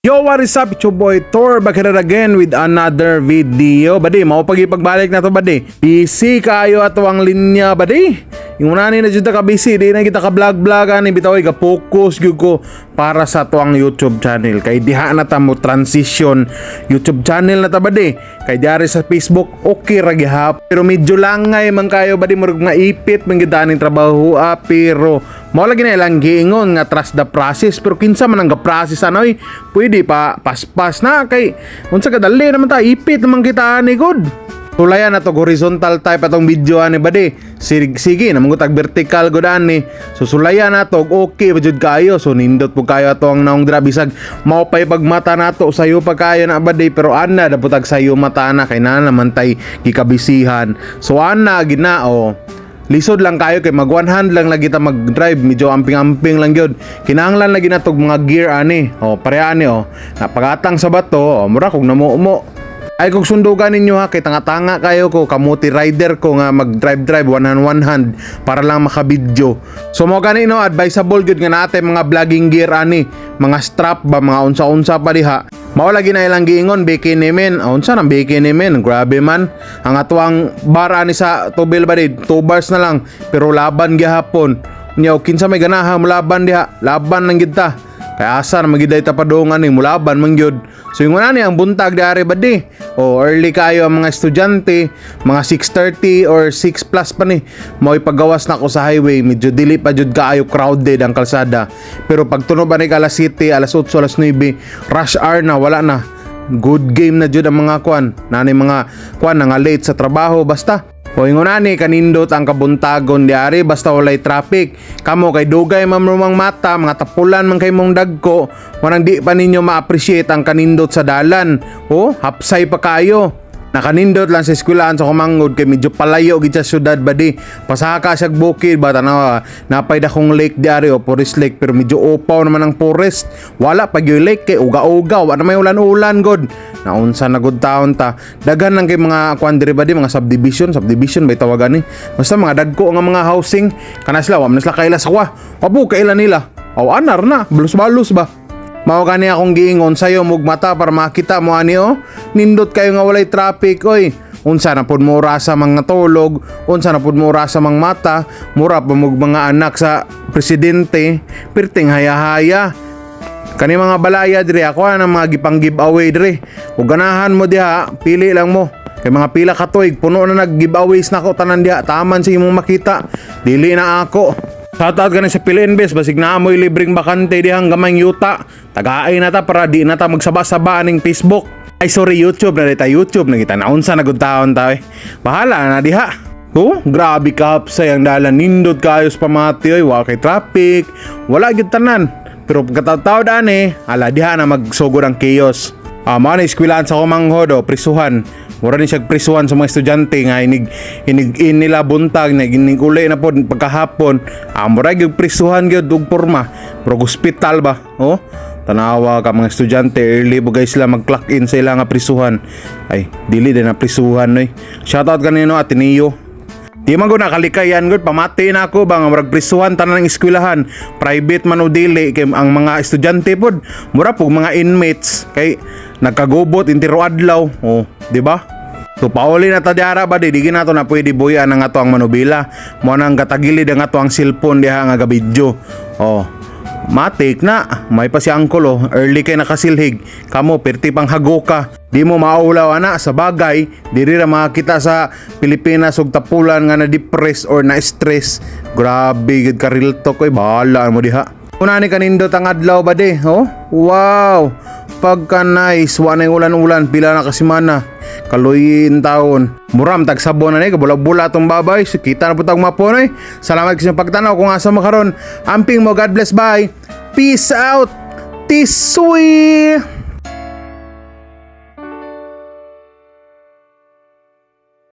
Yo, what is up? It's your boy Thor back here again with another video. Badi, mao pagbalik na to, badi. Busy kayo ato ang linya, badi. Yung una ni na jud ka busy, di na kita ka vlog vlog ani bitaw, ga focus gyud ko para sa ato ang YouTube channel. Kay diha na ta mo transition, YouTube channel na ta, badi. Kay diari sa Facebook okay ra gihap. Pero medyo langay man kayo, badi, murag nga ipit man gyud aning trabaho ah, pero mao lagi na ilang giingon nga trust the process, pero kinsa man ang ga-process anoy, pwede pa paspas na kay unsa kadali naman ta, ipit naman kita ani gud. Tulayan na to, horizontal type atong video ani, badi. Sige, sige naman tag vertical gud ani. So sulayan na to, okay ba jud kayo. So nindot po kayo ato ang naong dira, bisag mao pay pagmata nato, sayo pa kayo na, badi, pero ana dapat tag sayo mata na kay na naman tay gikabisihan. So ana gina oh. Lisod lang kayo kay mag one hand lang lagi ta mag-drive, medyo amping-amping lang gyud. Kinahanglan lagi na tog mga gear ani. Oh, pareha ani oh. Napagatang sa bato, oh, mura kog namumo. Ay kung sundugan ninyo ha, kay tanga-tanga kayo ko, kamuti rider ko nga mag-drive drive one hand one hand para lang makabidyo. So mo gani no, advisable gyud nga natin mga vlogging gear ani, mga strap ba, mga unsa-unsa pa diha. Mao lagi na ilang giingon bikini men. Ah, unsa nang bikini men? Grabe man. Ang atuang bar ani sa tubil ba di, 2 bars na lang pero laban gihapon. Nya kinsa may ganahan mo laban diha, laban lang gid ta. Kaya asa na magiday ta padungan ni mulaban man gyud. So yung ni ang buntag diari, badi. O early kayo ang mga estudyante, mga 6:30 or 6 plus pa ni. Mo'y paggawas na ko sa highway, medyo dili pa jud kaayo crowded ang kalsada. Pero pag tunog ba ni alas 7, alas 8, alas 9, rush hour na, wala na. Good game na jud ang mga kwan. Nani mga kwan nga late sa trabaho basta. O ingon ani kanindot ang kabuntagon diari basta walay traffic. Kamo kay dugay man mang mata, mga tapulan man kay mong dagko, wanang di pa ninyo ma-appreciate ang kanindot sa dalan. O hapsay pa kayo. Nakanindot lang sa eskwelahan sa Kumangod kay medyo palayo gid sa syudad, badi. Pasaka siya bukid ba, tanawa napay dakong lake diari o forest lake, pero medyo upaw naman ang forest. Wala pa gyud lake kay uga-uga, wa na may ulan-ulan god. Naunsa na gud taon ta. Daghan lang kay mga kuan diri, badi, mga subdivision, subdivision bay tawagan ni. Basta mga dagko nga mga housing kana sila, wa man sila kaila sa kwa. Abo kaila nila. Aw anar na, balus-balus ba. Mao gani akong giingon sayo mug mata para makita mo ani oh. Nindot kayo nga walay traffic oy. Unsa na pud mo orasa mga tulog, unsa na pud mo orasa mang mata, mura pa mog mga anak sa presidente, perting haya-haya. Kani mga balaya diri ako ang mga gipang giveaway diri. Ug ganahan mo diha, pili lang mo. Kay mga pila ka tuig puno na nag giveaways nako tanan diha, taman sa imong makita. Dili na ako. Shoutout gani sa Pilinbes, basig naa mo'y libreng bakante dihang gamayng yuta. Tagaay na ta para di na ta magsaba-saba aning Facebook. Ay sorry, YouTube na ta, YouTube na kita, naunsa na gud taon ta eh. Bahala na diha. Oh, grabe ka hapsay ang dalan, nindot kayo sa pamati oy, wa kay traffic, wala gyud tanan. Pero pagkataw ani, ala diha na magsugod ang chaos. Ah, mao na eskwelaan sa Kumanghod o prisuhan. Mura ni siya prisuhan sa mga estudyante nga inig inig in nila buntag na inig uli na pod pagkahapon. Ah, mura gyud prisuhan gyud ug porma. Pero hospital ba? Oh, tanawa ka mga estudyante, early bugay sila mag-clock in sa ilang nga prisuhan. Ay, dili din na prisuhan noy. Shoutout kanino Ateneo. Di man ko nakalikayan gud, pamati na ako ba nga murag prisuhan tanan ng eskwelahan, private man o dili, kay ang mga estudyante pod mura pug mga inmates kay nagkagubot intiro adlaw, oh, di ba? So pauli na ta diara ba, di di nato na pwede buyan ang ato ang manubila mo nang katagilid ang ato ang cellphone diha nga gabidyo. Oh, matik na may pa si uncle oh, early kay nakasilhig kamo, perti pang hagoka, di mo maulaw ana sa bagay. Diri ra makakita sa Pilipinas og tapulan nga na depress or na stress. Grabe gid ka real talk oy, bahala mo diha. Una ni kanindot ang adlaw ba di oh, wow, pagka nice, wa na yung ulan-ulan pila na kasimana, kaluyin taon. Muram tag sabon na ni kabula-bula tong babay. So, kita na po tag mapon oy. Salamat sa pagtanaw kung asa mo karon. Amping mo, God bless, bye. Peace out. Tisoy.